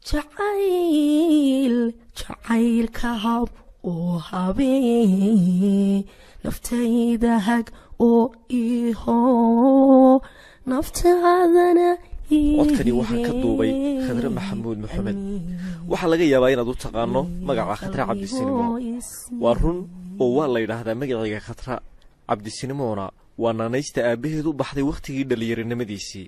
Jacayl jacaylka hab oo habeen naftayda hag oo iho naftaadana. Codkani waxaa ka duubay Khadre Maxamuud Maxamed. Waxaa laga yaabaa inaad u taqaano magaca Khadre Cabdisinimo. Waa run oo waa la yidhaahdaa magacayga Khadra Cabdisinimoona waa naanaysta aabbaheed u baxday wakhtigii dhallinyaronimadiisii,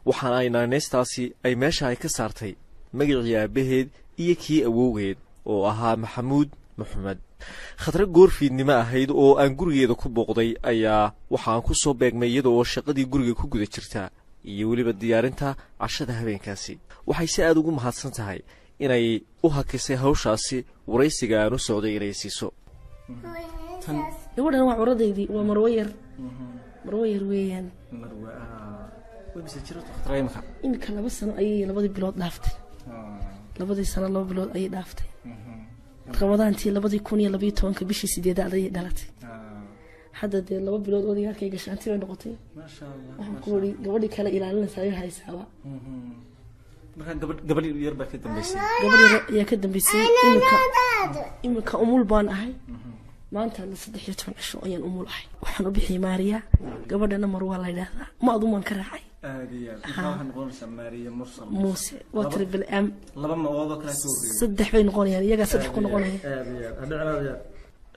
waxaana ay naanaystaasi ay meesha ay ka saartay magacii aabbaheed iyo kii awowgeed oo ahaa Maxamuud Maxamed. Khadre goorfiidnimo ahayd oo aan gurigeeda ku booqday ayaa waxaan ku soo beegmay iyada oo shaqadii guriga ku guda jirta iyo weliba diyaarinta cashada habeenkaasi. Waxay si aada ugu mahadsan tahay inay u hakisay hawshaasi waraysiga aan u socday inay siiso. Gabadhan waa curadaydii, waa Marwo yar, Marwo yar weeyaan. Iminka 2 sano ayay labadii bilood dhaaftay, 2dii sano 2 bilood ayay dhaaftay. Ramadaantii 2012-ka bishii sideedaad ayay dhalatay. Hadda dee 2 bilood odaygaarkay gashaanti bay noqotay. Waxaan ku uri gabadhii kale ilaalinaysa ayo haysaaba. Gabadh yar baa ka dambeysay. Gabadh yar ayaa ka dambeysay. Iminka umul baan ahay. Maanta la 13 cisho ayaan umul ahay. Waxaan u bixiyay Maariya, gabadhana Marwaa la yidhaahdaa. Ma adumaan ka raacay. Aad iyo aad. Markaa waxay noqonaysaa Maariya Mursal Muuse, waa triple M. Laba ma-oodoo kale ka horreeyay. Saddex bay noqonayaan, iyagaa saddex ku noqonaya. Aad iyo aad hadhicin, aad iyo aad.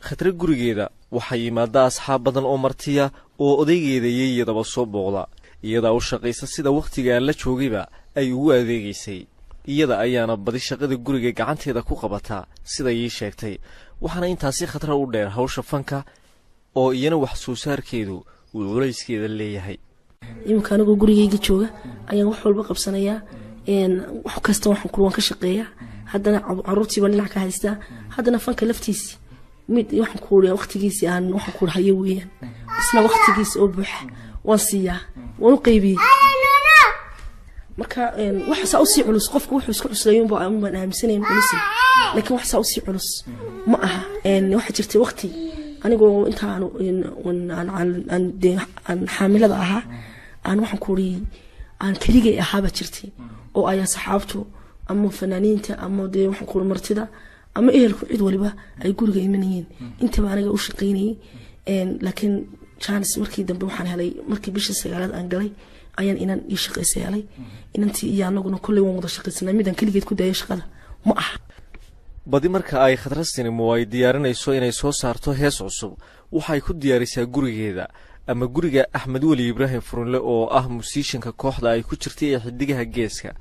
Khadre gurigeeda waxaa yimaada asxaab badan oo martiya oo odaygeeda iyo iyadaba soo booqda. Iyadaa u shaqaysa, sida wakhtiga aan la joogayba ay ugu adeegaysay. Iyada ayaana badi shaqada guriga gacanteeda ku qabataa, sida ii sheegtay. Waxaana intaasi Khadra u dheer hawsha fanka oo iyana wax soo saarkeedu uu culayskeeda leeyahay. Iminka anigoo gurigayga jooga ayaan wax walba qabsanayaa. Wax kasta waxaan ku waan ka shaqeeyaa. Haddana caruurtii baan dhinac ka haystaa, haddana fanka laftiisi mid waxaan ku waqtigiisi aan waxaan ku hayo weeyaan. Isna waqtigiisa oo buuxa waan siiyaa, waan u qaybiyey. Marka wax saa usii culus, qofku wuxuu isku cusleeyo unba baan aaminsanayn culusin, laakiin wax saa usii culus ma aha. Waxaa jirtay waqti anigoo intaan aan xaamilada ahaa aan waxaan ku uri aan keligay ahaaba jirtay oo ay asxaabtu ama fanaaniinta ama dee waxaan ku uri martida ama ehelku cid waliba ay guriga imanayeen. Intaba aniga u shaqaynayay. Laakiin chance markii dambe waxaan helay, markii bishii sagaalaad aan galay, ayaan inan ii shaqaysa helay. Inantii iyo anaguna kolley waan wada shaqaysanaa. Midaan keligeed ku daayo shaqada ma aha. Badi marka ay Khadra Sinimo ay diyaarinayso inay soo saarto hees cusub, waxay ku diyaarisaa gurigeeda ama guriga Axmed Weli Ibraahim Furunle oo ah musiishanka kooxda ay ku jirtay ee Xidigaha Geeska,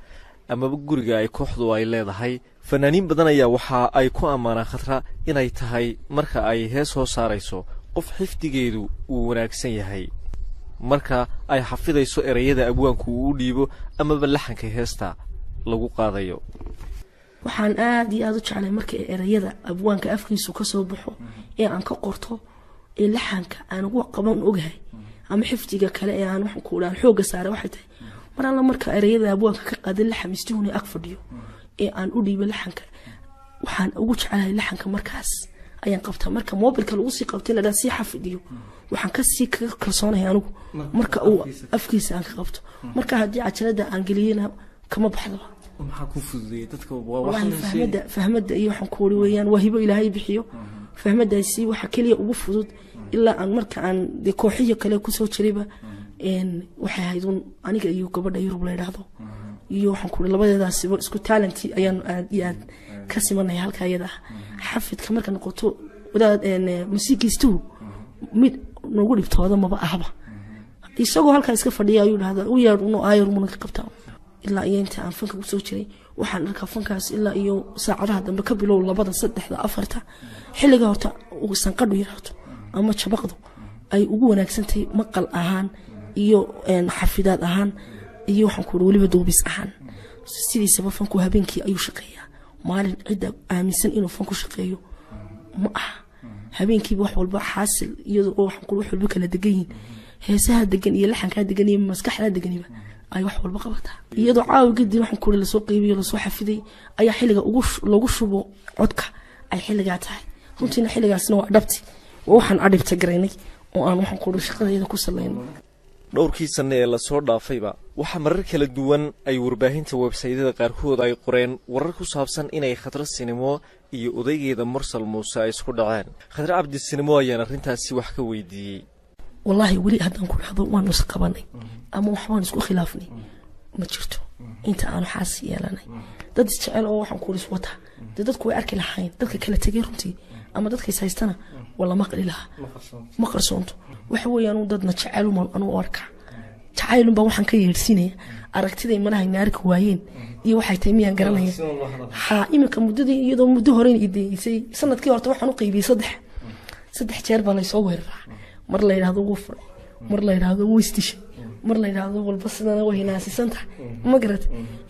amaba guriga ay kooxdu ay leedahay. Fanaaniin badan ayaa waxa ay ku ammaanaan Khadra inay tahay marka ay hees soo saarayso qof xifdigeedu uu wanaagsan yahay, marka ay xafidayso ereyada abwaanku uu u dhiibo amaba laxanka heesta lagu qaadayo. Waxaan aada iyo aada u jeclay marka ereyada abwaanka afkiisu kasoo baxo ee aan ka qorto ee laxanka aan ugu qaban ogahay ama xifdiga kale ee aan waxaan ku aan xoogga saaray. Waxay tahay mar alla marka ereyada abwaanka ka qaaday, laxamistuhuna ag fadhiyo ee aan u dhiibay laxanka, waxaan ugu jecelahay laxanka markaas ayaan qabtaa. Marka mobilka lagu sii qabtay la sii xafidiyo, waxaan kasii kaga kalsoonahay anigu marka uu afkiisa aan ka qabto. Marka haddii cajalada aan geliyena kama baxdaba. Maxaa ku fududeeyay dadka? Wallahi fahmadda iyo waxaan ku uri weeyaan waa hibo Ilaahay bixiyo. Fahmaddaasi waxa keliya ugu fudud ilaa aan marka aan dee kooxiyo kale kusoo jirayba waxay ahayd un aniga iyo gabadha Yurub la yidhaahdo iyo waxaan ku uri labadeedaasiba isku talenti ayaan aad iyo aad ka simanaya halka iyada ah. Xafidka marka noqoto wadaad musiigiistuhu mid noogu dhibtooda maba ahba. Isagoo halkaa iska fadhiya ayuu dhahdaa u yeedh uno aayar muna ka qabtaa. Ilaa iyo inta aan fanka kusoo jiray waxaan arkaa fankaas ilaa iyo saacadaha dambe ka bilow 2da, 3da, 4ta, xilliga horta uu sanqadhu yaraato ama jabaqdu ay ugu wanaagsantahay maqal ahaan iyo xafidaad ahaan iyo waxaan ku weliba duubis ahaan. Sidiisaba fanku habeenkii ayuu shaqeeyaa. Maalin cidda aaminsan inuu fanku shaqeeyo ma aha. Habeenkiiba wax walba xaasil, iyadoo oo waxaan ku wax walba kala degan yihiin, heesaha degan iyo laxankaa degan iyo maskaxdaa deganiba ay wax walba qabataa. Iyadoo caawa kadib waxaan kuri lasoo qeybiyo, lasoo xafiday ayaa xilliga ugu lagu shubo codka ay xilligaa tahay. Runtiina xilligaasna waa dhabti, waa waxaan adhibta garaynay oo aan waxaan kuri shaqadayda ku salaynay. Dhowrkii sanne ee lasoo dhaafayba waxaa marar kala duwan ay warbaahinta websaydyada qaarkood ay qoreen warar ku saabsan inay Khadra Sinimo iyo odaygeeda Mursal Muuse ay isku dhaceen. Khadra Cabdi Sinimo ayaan arrintaasi wax ka weydiiyey. Wallaahi weli haddaan ku dhahdo waanu is qabanay ama waxbaan isku khilaafnay ma jirto. Inta aanu xaas yeelanay dad isjecel oo waxaan kuulis wataa, dee dadku way arki lahayn dadka kala tegay runtii, ama dadka is haystana waa la maqli lahaa. Ma qarsoonto. Waxa weeye anuu dadna jeceluma anuu arkaa, jacaylunbaa waxaan ka yeedhsiinaya aragtiday malaha ina arki waayeen iyo waxay tahay miyaan garanaya. Haa, iminka muddadii iyadoo muddo horeyn ideysay sanadkii horta waxaan u qaybiyey saddex jeer baa laysoo weeraraa. Mar la yidhaahdo wuu furay, mar la yidhaahdo wuu isdishay, mar la yidhaahdo walba sidana way hinaasisan tahay, ma garat?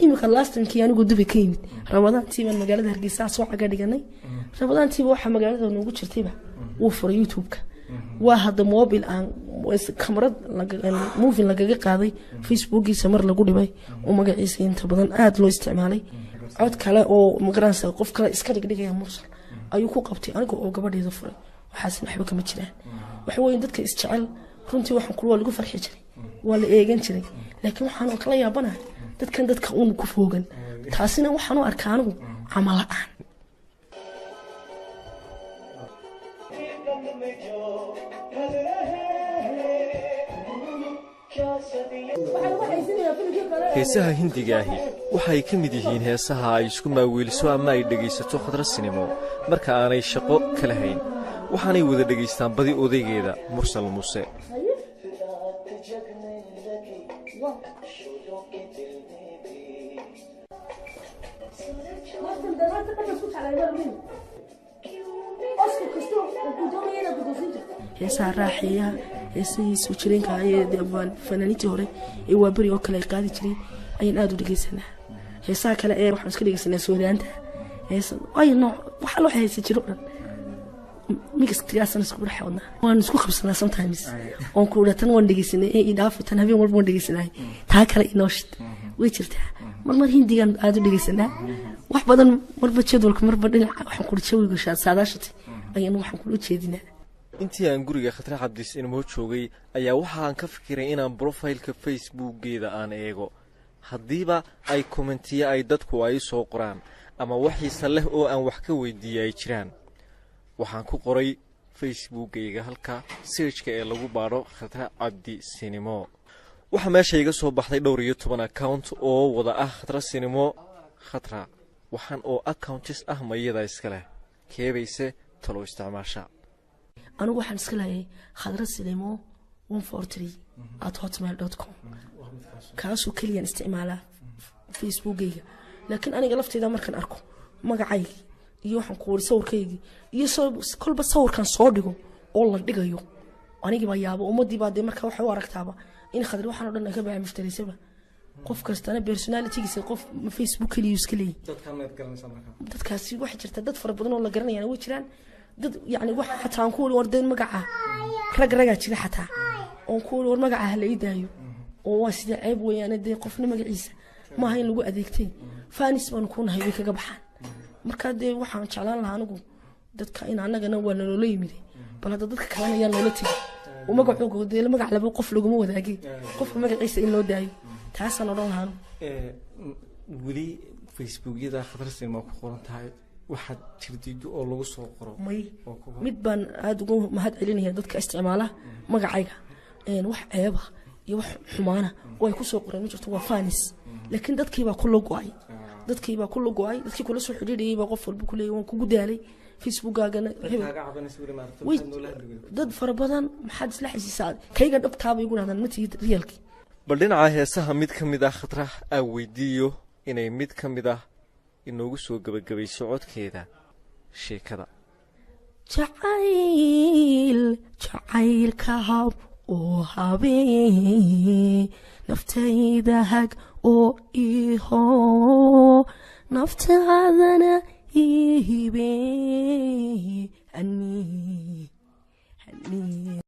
Iminka laastankii anigoo Dubay ka yimid, Ramadaantii baan magaalada Hargeysa soo caga dhiganay. Ramadaantiiba waxaa magaalada noogu jirtayba wuu furay YouTube-ka. Waa hadda mobil aan kamarad movin lagaga qaaday Facebookiisa mar lagu dhibay oo magaciisa inta badan aada loo isticmaalay. Cod kale oo magaranaysa qof kale iska dhigdhigaya Mursal ayuu ku qabtay aniga oo gabadheeda furay. Waxaasna waxba kama jiraan. Waxa weeye dadka isjecel runtii waxaan kula waa lagu farxi jiray, waa la eegan jiray, laakiin waxaan kala yaabanahay dadkan dadka uun ku foogan. Taasina waxaan u arkaa anigu camal la-aan. Heesaha Hindiga ahi waxay ka mid yihiin heesaha ay isku maaweeliso ama ay dhegaysato Khadra Sinimo marka aanay shaqo kala hayn, waxaanay wada dhegaystaan badi odaygeeda Mursal Muuse. Heesaha raaxeeyaha, heesahii soo jireenka ee fanaaniintii hore ee waaberi oo kale ay qaadi jireen ayaan aada u dhegeysanaa. Heesaha kale ee waxaan iska dhegeysanaa Suudaanta, heesa ay nooc waxa loo heesa jiro dhan mixtigaasan isku dhex wadnaa. Waan isku qabsanaa sometimes oon ku idhaa tan waan dhegeysanay ee idhaafi, tan habeen walba waan dhegeysanay, taa kale inoo shid. Way jirtaa mar mar Hindigan aada u dhegeysanaa wax badan, marba jadwalka, marba dhinaca waxaan kuri jawiga saadaashatay ayaan waxaan kula jeedinaa. Intii aan guriga Khadra Cabdi Sinimo joogay ayaa waxaan ka fikiray inaan brofaylka Facebookgeeda aan eego, haddiiba ay kommentiyo ay dadku ay soo qoraan ama waxiisa leh oo aan wax ka weydiiya ay jiraan. Waxaan ku qoray Facebookgayga halka searchka ee lagu baadho Khadra Cabdi Sinimo. Waxaa meesha iga soo baxday dhowr iyo toban account oo wada ah Khadra Sinimo. Khadra waxaan oo accountis ah mayada iska leh, keebayse talo isticmaasha? Anigu waxaan iska leeyahay khadrasinimo143@hotmail.com, kaasoo keliyaan isticmaalaa Facebookgayga. Laakiin aniga lafteyda markaan arko magacaygii iyo waxaan ku wari sawirkaygii iyo kolba sawirkan soo dhigo oo la dhigayo, anigii baa yaabo. Ummadii baa dee marka waxay u aragtaaba in Khadri waxaan o dhan ay ka baaca mushtaraysaba. Qof kastana personalitygiisa qof Facebook keliyu iska leeyahy. Dadkaasi waxay jirtaa dad fara badan oo la garanayana way jiraan. Dad yacni wax xataa aan ku wari war dee magaca rag ragaa jira xataa oon ku wari war magaca ha la ii daayo oo waa sida ceeb weeyaane, dee qofna magaciisa maaha in lagu adeegtay, fanis baanu kuu nahay, way kaga baxaan. Marka dee waxaan jeclaan lahaa anigu dadka in annagana waa naloola yimid, bal hadda dadka kalena yaan loola tegin oo magacooga dee magac laba qof laguma wadaagay, qofka magaciisa in loo daayo, taasaan odhan lahaa anigu. Weli Facebookyada Khadra Sinimo ku qoran tahay waxaad jirdiido oo lagu soo qoro? May, mid baan aada ugu mahad celinaya dadka isticmaala magacayga. Wax ceeba iyo wax xumaana oo ay kusoo qoreen ma jirto, waa fanis. Laakiin dadkiibaa kula go-ay, dadkiibaa kula go-ay, dadkii kula soo xidhiidhayay baa qof walba kuleeyay waan kugu daalay Facebookaagana hebel. Dad fara badan maxaad isla xisiisaa kayga dhabtaabay igu dhahdaan ma tihid riyalkii. Bal dhinaca heesaha mid ka mid ah Khadra aan weydiiyo inay mid ka mid ah inoogu soo gebagabayso codkeeda sheekada. Jacayl jacaylka hab oo habeen naftayda hag oo iho naftaadana ihibe ani.